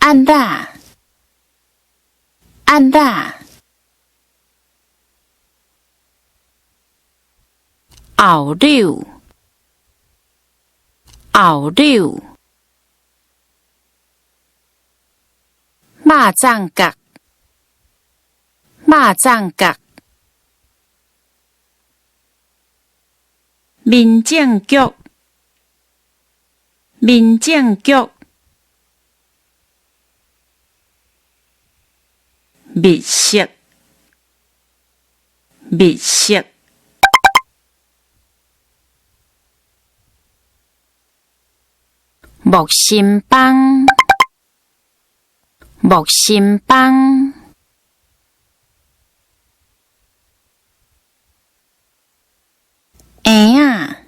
按喇，按喇。後柳，後柳。肉粽角，肉粽角。民政局，民政局。密室，密室。木心枋，木心枋。嬰仔，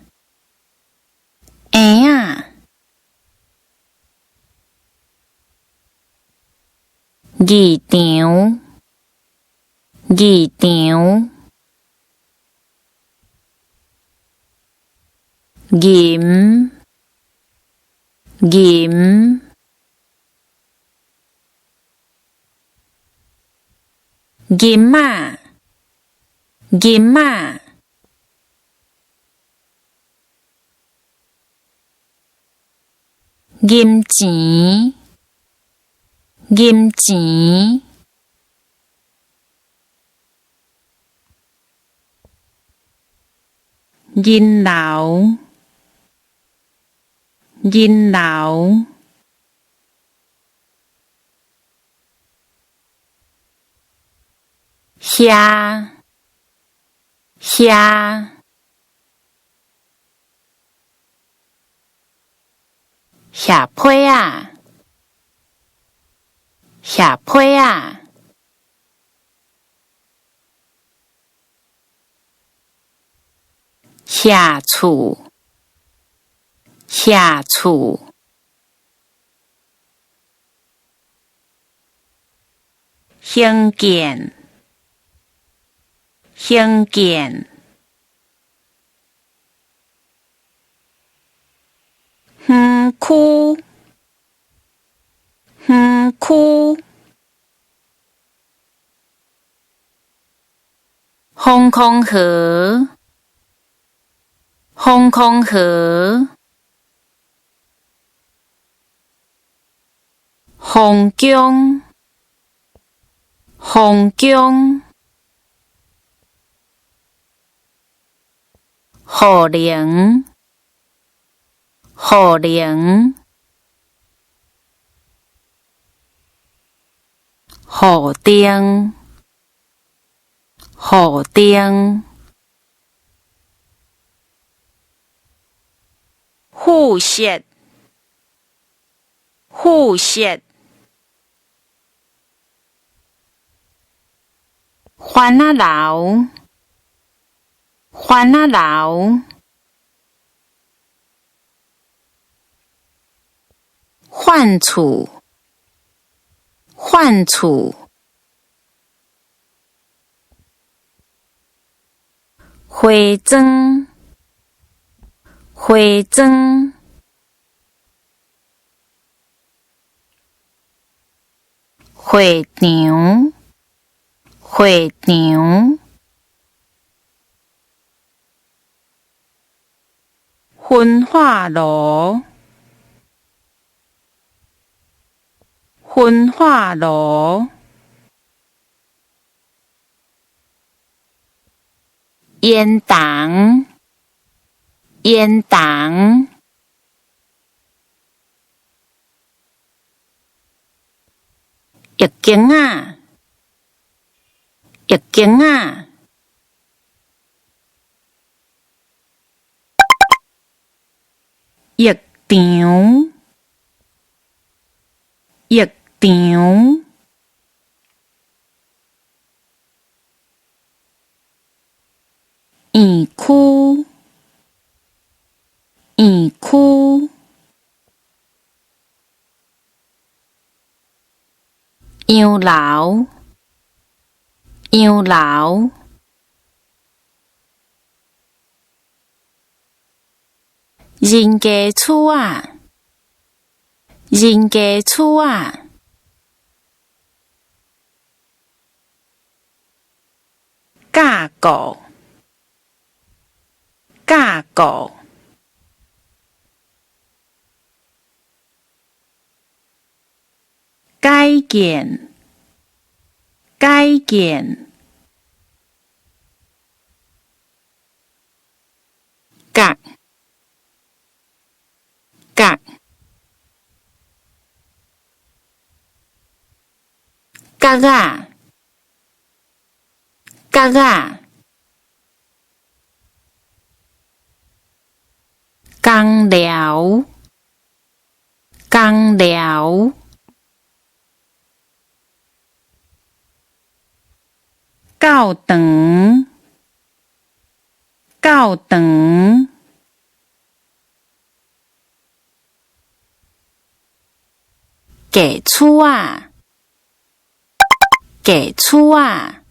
嬰仔。議場，議場。吟，吟。囡仔，囡仔。銀錢，銀錢。銀樓，銀樓。遐，遐。瓦批仔，瓦批仔。瓦厝，瓦厝。興建，興建。園區，園區。防空壕，防空壕。皇宮，皇宮。雨林，雨林。雨燈，雨燈。富硒，富硒。番仔樓，番仔樓。反厝，反厝。花磚，花磚。會場，會場。焚化爐，焚化爐。煙筒，煙筒。浴巾仔，浴巾仔。浴場，浴場。園區，園區。洋樓，洋樓。人家厝仔，人家厝仔。架構，架構。改建，改建。角，角。角仔，角仔。工寮，工寮。教堂，教堂。假厝仔，假厝仔。